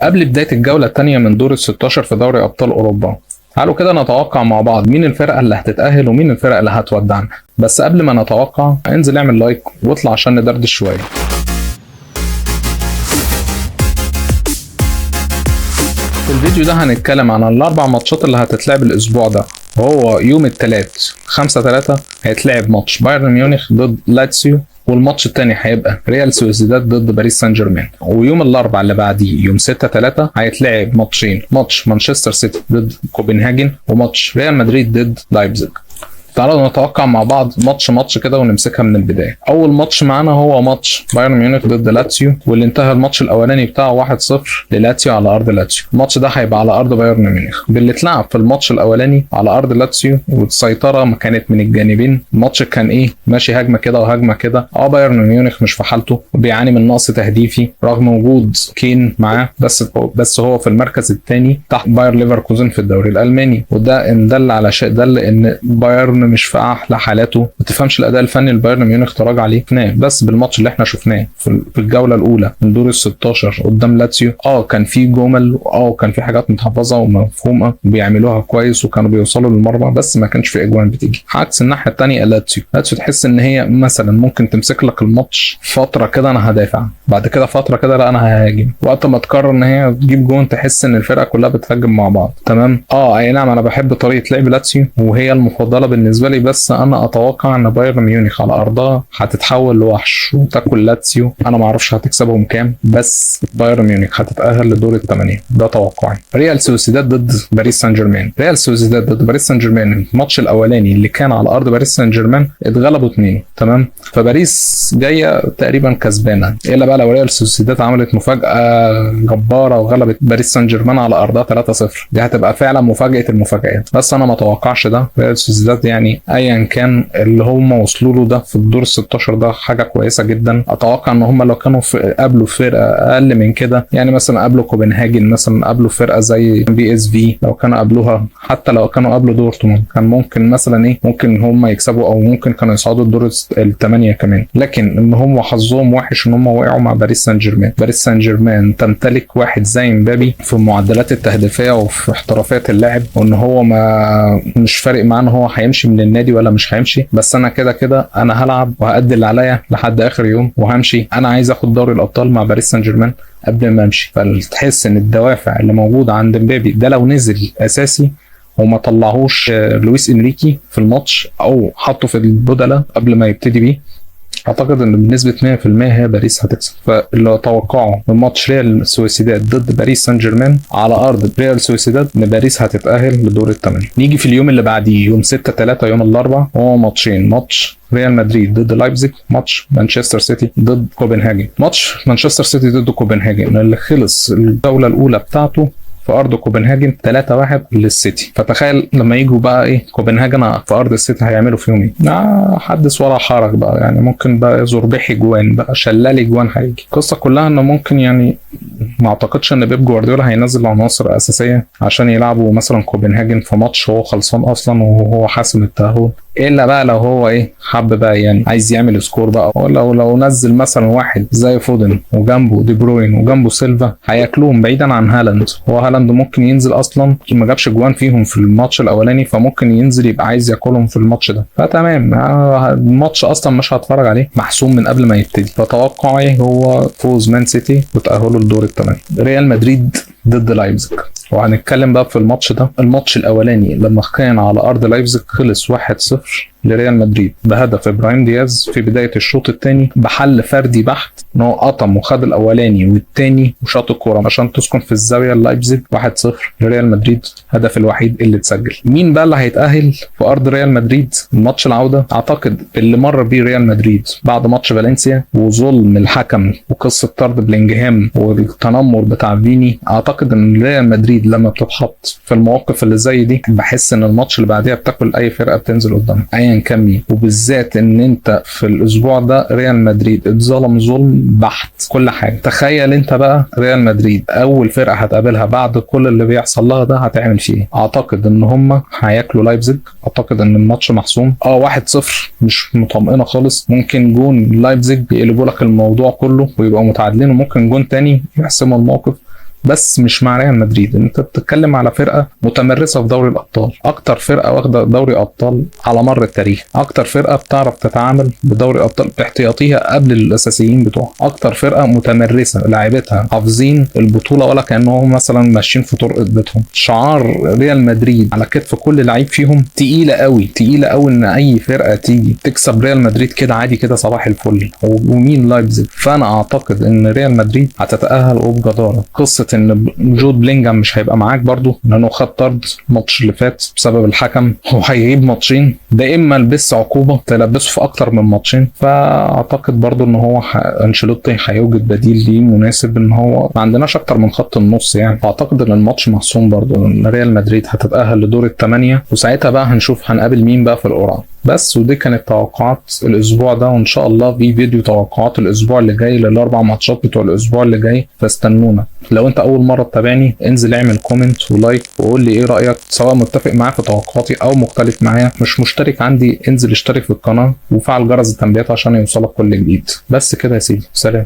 قبل بداية الجولة الثانية من دور ال 16 في دوري أبطال أوروبا. تعالوا كده نتوقع مع بعض مين الفرقة اللي هتتأهل ومين الفرقة اللي هتودعنا. بس قبل ما نتوقع انزل اعمل لايك واطلع عشان ندردش شوية. في الفيديو ده هنتكلم عن الأربع ماتشات اللي هتتلعب الأسبوع ده، وهو يوم الثلاث 5/3 هيتلعب ماتش بايرن ميونخ ضد لاتسيو، والماتش الثاني هيبقى ريال سوسيداد ضد باريس سان جيرمان. ويوم الاربعاء اللي بعديه يوم 6/3 هيتلعب ماتشين، ماتش مانشستر سيتي ضد كوبنهاجن وماتش ريال مدريد ضد لايبزيج. تعالوا نتوقع مع بعض ماتش ماتش كده ونمسكها من البداية. اول ماتش معانا هو ماتش بايرن ميونخ ضد لاتسيو، واللي انتهى الماتش الاولاني بتاعه 1-0 للاتسيو على ارض لاتسيو. الماتش ده هيبقى على ارض بايرن ميونخ، باللي اتلعب في الماتش الاولاني على ارض لاتسيو، والسيطرة ما كانت من الجانبين. الماتش كان ايه، ماشي هجمة كده وهجمه كده. بايرن ميونخ مش في حالته وبيعاني من نقص تهديفي رغم وجود كين معاه، بس هو في المركز الثاني تحت باير ليفركوزن في الدوري الالماني، وده ان دل على شيء دل ان بايرن مش في احلى حالاته. ما تفهمش الاداء الفني لبايرن ميونخ تراجع عليه بس بالماتش اللي احنا شفناه في الجولة الاولى من دور ال 16 قدام لاتسيو. كان في جمل، كان في حاجات متحفظه ومفهومه وبيعملوها كويس وكانوا بيوصلوا للمرمى، بس ما كانش في اجوان بتيجي. عكس الناحية الثانية لاتسيو تحس ان هي مثلا ممكن تمسك لك الماتش فترة كده انا هدافع، بعد كده فترة كده لا انا ههاجم، وقت ما تقرر ان هي تجيب جون تحس ان الفرقة كلها بتهاجم مع بعض. تمام. اي نعم انا بحب طريقه لعب لاتسيو وهي المفضلة بالنسبة لي، بس انا اتوقع ان بايرن ميونخ على ارضها هتتحول لوحش وتاكل لاتسيو. انا ما اعرفش هتكسبهم كام، بس بايرن ميونخ هتتاهل لدور الثمانية، ده توقعي. ريال سوسيداد ضد باريس سان جيرمان. ريال سوسيداد ضد باريس سان جيرمان الماتش الاولاني اللي كان على ارض باريس سان جيرمان اتغلبوا 2. تمام. فباريس جاية تقريبا كسبانه، الا بقى لو ريال سوسيداد عملت مفاجاة جبارة وغلبت باريس سان جيرمان على ارضها 3-0، دي هتبقى فعلا مفاجاة المفاجآت، بس انا ما اتوقعش ده. ريال سوسيداد يعني ايا كان اللي هم وصلوا له ده في الدور 16 ده حاجة كويسة جدا. اتوقع ان هم لو كانوا قابلوا فرقه اقل من كده، يعني مثلا قابلوا كوبنهاجن، مثلا قابلوا فرقه زي بي اس في، لو كانوا قابلوها، حتى لو كانوا قابلوا دورتموند كان ممكن مثلا ايه، ممكن هم يكسبوا او ممكن كانوا يصعدوا الدور الثمانية كمان. لكن ان هم حظهم وحش ان هم وقعوا مع باريس سان جيرمان. باريس سان جيرمان تمتلك واحد زي مبابي في المعدلات التهديفيه وفي احترافية اللعب، وان هو ما مش فارق معاه ان هو هيمشي من النادي ولا مش هيمشي، بس انا كده كده انا هلعب وهأدي اللي عليا لحد اخر يوم وهمشي. انا عايز اخد دوري الابطال مع باريس سان جيرمان قبل ما امشي. فتحس ان الدوافع اللي موجودة عند مبابي ده لو نزل اساسي وما طلعهوش لويس انريكي في الماتش او حطه في البدلة قبل ما يبتدي بيه، اعتقد ان بنسبة 100% هي باريس هتكسب. فاللي اتوقعه من ماتش ريال سوسيداد ضد باريس سان جيرمان على ارض ريال سوسيداد ان باريس هتتاهل لدور الثمانية. نيجي في اليوم اللي بعديه يوم 6/3 يوم الاربعاء، وهو ماتشين، ماتش ريال مدريد ضد لايبزيج، ماتش مانشستر سيتي ضد كوبنهاجن. ماتش مانشستر سيتي ضد كوبنهاجن اللي خلص الجولة الاولى بتاعته في ارض كوبنهاجن 3-1 للسيتي. فتخيل لما يجوا بقى ايه كوبنهاجن في ارض السيتي هيعملوا فيهم ايه؟ حدث ولا حرج بقى، يعني ممكن بقى زربحي جوان بقى، شلالي جوان هيجي. القصة كلها انه ممكن يعني ما اعتقدش ان بيب جوارديولا هينزل عناصر اساسية عشان يلعبوا مثلا كوبنهاجن في ماتش هو خلصان اصلا وهو حاسم التاهل، الا بقى لو هو ايه حب بقى يعني عايز يعمل score بقى. لو نزل مثلا واحد زي فودن وجنبه دي بروين وجنبه سيلفا هياكلوهم، بعيدا عن هالاند. هو هالاند ممكن ينزل اصلا ما جابش جوان فيهم في الماتش الاولاني، فممكن ينزل يبقى عايز ياكلهم في الماتش ده. فتمام، الماتش اصلا مش هتفرج عليه، محسوم من قبل ما يبتدي. فتوقعي هو فوز مان سيتي وتاهله لدور الثمانية. ريال مدريد ضد لايبزيج، وهنتكلم بقى في الماتش ده. الماتش الاولاني لما كان على ارض لايبزيج خلص 1-0 لريال مدريد بهدف ابراهيم دياز في بداية الشوط الثاني بحل فردي بحت، ان هو قطم وخد الاولاني والثاني وشاط الكورة عشان تسكن في الزاوية لايبزيج. 1-0 لريال مدريد، هدف الوحيد اللي اتسجل. مين بقى اللي هيتاهل في ارض ريال مدريد الماتش العودة؟ اعتقد اللي مر بيه ريال مدريد بعد ماتش فالنسيا وظلم الحكم وقصة طرد بلينجهام والتنمر بتاع فيني، اعتقد ان ريال مدريد لما بتتحط في المواقف اللي زي دي بحس ان الماتش اللي بعديها بتاكل اي فرقه بتنزل قدامها ايا كان مين، وبالذات ان انت في الاسبوع ده ريال مدريد اتظلم ظلم بحت كل حاجة. تخيل انت بقى ريال مدريد اول فرقه هتقابلها بعد كل اللي بيحصل لها ده هتعمل فيه ايه؟ اعتقد ان هم هياكلوا لايبزيج، اعتقد ان الماتش محسوم 1-0 مش مطمئنة خالص. ممكن جون لايبزيج يقلبوا لك الموضوع كله ويبقوا متعادلين، وممكن جون تاني يحسموا الموقف. بس مش مع ريال مدريد. انت بتتكلم على فرقه متمرسه في دوري الابطال، اكتر فرقه واخده دوري ابطال على مر التاريخ، اكتر فرقه بتعرف تتعامل بدوري ابطال باحتياطيها قبل الاساسيين بتوعها، اكتر فرقه متمرسه لاعبتها حافظين البطولة ولا كانهم مثلا ماشيين في طرق بيتهم. شعار ريال مدريد على كتف كل لعيب فيهم تقيلة قوي، تقيلة قوي ان اي فرقه تيجي تكسب ريال مدريد كده عادي كده صباح الفل. ومين لايبزيج؟ فانا اعتقد ان ريال مدريد هتتاهل وبجداره. قصة ان جود بلينجهام مش هيبقى معاك برضو لانه خد طرد الماتش اللي فات بسبب الحكم وهيغيب ماتشين، ده اما لبس عقوبه تلبسه في اكتر من ماتشين. فاعتقد برضو ان هو انشيلوتي هيوجد بديل ليه مناسب، ان هو ما عندناش اكتر من خط النص يعني. فاعتقد ان الماتش محسوم برضو ان ريال مدريد هتتاهل لدور الثمانية، وساعتها بقى هنشوف هنقابل مين بقى في القرعة. بس ودي كانت توقعات الاسبوع ده، وان شاء الله في فيديو توقعات الاسبوع اللي جاي للاربع ماتشات بتوع الاسبوع اللي جاي، فاستنونا. لو انت اول مرة تتابعني انزل اعمل comment و like وقول لي ايه رايك، سواء متفق معايا في توقعاتي او مختلف معايا. مش مشترك عندي انزل اشترك في القناة وفعل جرس التنبيهات عشان يوصلك كل جديد. بس كده يا سيدي، سلام.